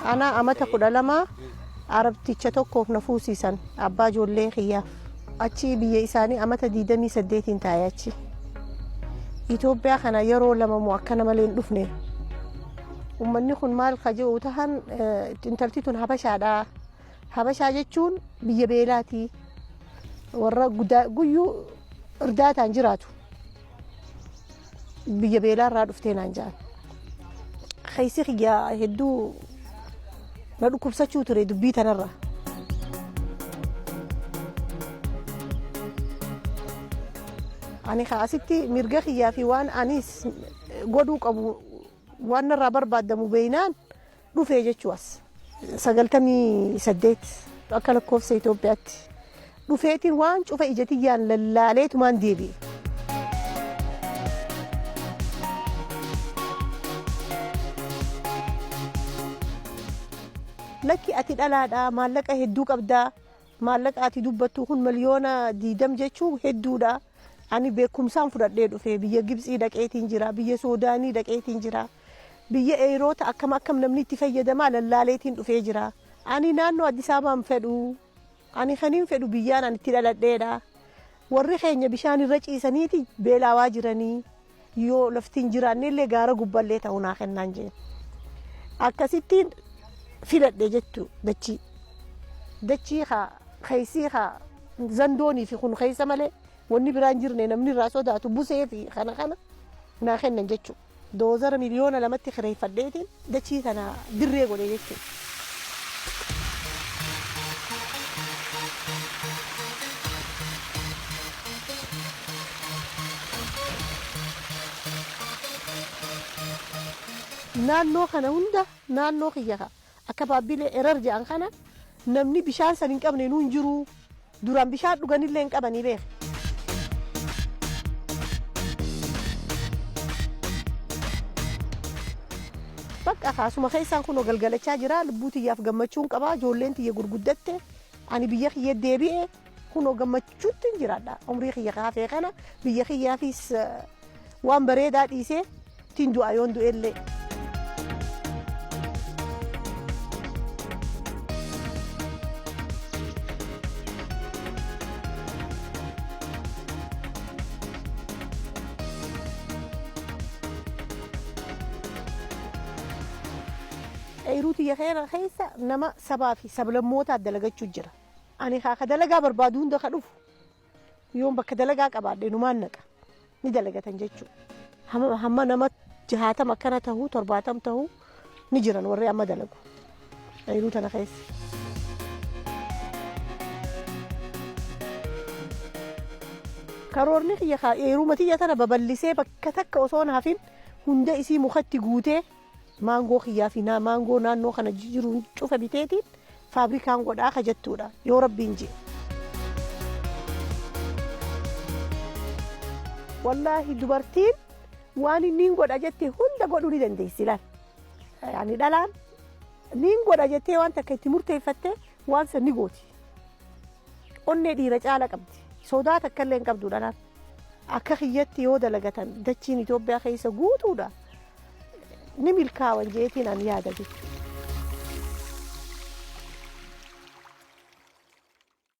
Ana amata 12 Arabticha tokkoof na fuusiisan, abbaa ijoollee kiyyaaf. Achi biyya isaanii amata 28n taa'e achi. Itoophiyaa kana yeroo lama moo akkana malee hin dhufne. Uummanni kun maal ka jedhu tahan, intalti tun Habashaadha. Habashaa jechuun biyya beelaati. Warra guyyuu irdaataan jiraatu. Biyya beelaa irraa dhuftee naan jedhan. Keessi kiyya hedduu na dhukkubsachuu ture dubbii tanarra. Ani asitti mirga kiyyaa fi waan anis godhuu qabu, waan narraa barbaadamu beeynaan dhufee jechuu as. 98 akka lakkoofsa Itoophiyaatti dhufeetiin waan cufa ija tiyyaan lallaaleetumaan deebi'e. Lakki, ati dhalaadha, maallaqa hedduu qabdaa, maallaqa ati dubbattu kun 20 miliyoona jechuu hedduudha. Ani beekumsaan fudhadhee dhufe, biyya Gibxii dhaqeetiin jira, biyya Suudaanii dhaqeetiin jira. Biyya Eeroota akkam akkam namni itti fayyadamaa lallaaleetiin dhufee jira. Ani naannoo Addis Ababaan fedhu. Ani kaniin fedhu biyyaan ani itti dhaladheedha. Warri keenya bishaan irra ciisaniiti beelaawaa jiranii, yoo lafti hin jiraanne illee gaara gubballee ta'uu naa kennaan jeen. Akkasittiin filadhe jechuu dachii. Dachii haa keessii haa zandoonii fi kun keessa malee wanni biraan jirne, namni irraa sodaatu busee fi kana kana naa kennan jechuudha. Doozara 2 miliyoonatti kireeffadheetiin dachii tana dirree godhe jechuudha. Naannoo kana hunda, naannoo kiyya akka Baabbilee Erer jedhan kana, namni bishaan san hin qabne nuun jiru. Duraan bishaan dhuganillee hin qabanii beeka. Bakka kaasuma keessaan kunoo galgalachaa jira, lubbuu tiyyaaf gammachuun qaba, ijoolleen tiyya gurguddatte, ani biyya kiyya deebi'e, kunoo gammachuutti hin jiraadha. Umrii kiyya kaafee kana biyya kiyyaafis waan bareedaa dhiisee ittiin du'a yoon du'ellee. Eeruu tiyya keessa nama sabaa fi sablammootaa dalagachuu jira. Ani ka dalagaa barbaadu hunda ka dhufu, yoon bakka dalagaa qabaadhe numaan naqa, ni dalagatan jechuudha. Hamma nama 60 akkana tahuu, 70 tahuu ni jiran warri amma dalagu. Eeruu tana keessa. Karoorni kiyya eeruma tiyya tana babal'isee, bakka takka osoo hin hafin hunda isii mukatti guutee, maangoo kiyyaa fi maangoo naannoo kana jiru cufa biteetiin faabrikaan godhaa ka jettuudha yoo Rabbiin jedhe. Wallaahi, dubartiin waan inni hin godha jette hunda godhuu ni dandeessi laal. Yaani dhalaan niin godha jettee waan takka itti murteeffatte, waan san ni gooti. Onnee dhiira caala qabdi. Sodaa takka illee hin qabdu dhalaan. Akka kiyyatti yoo dalagatan dachiin Itoophiyaa keessa guutuudha. Ni milkaawan jeetiin an yaada jechuudha.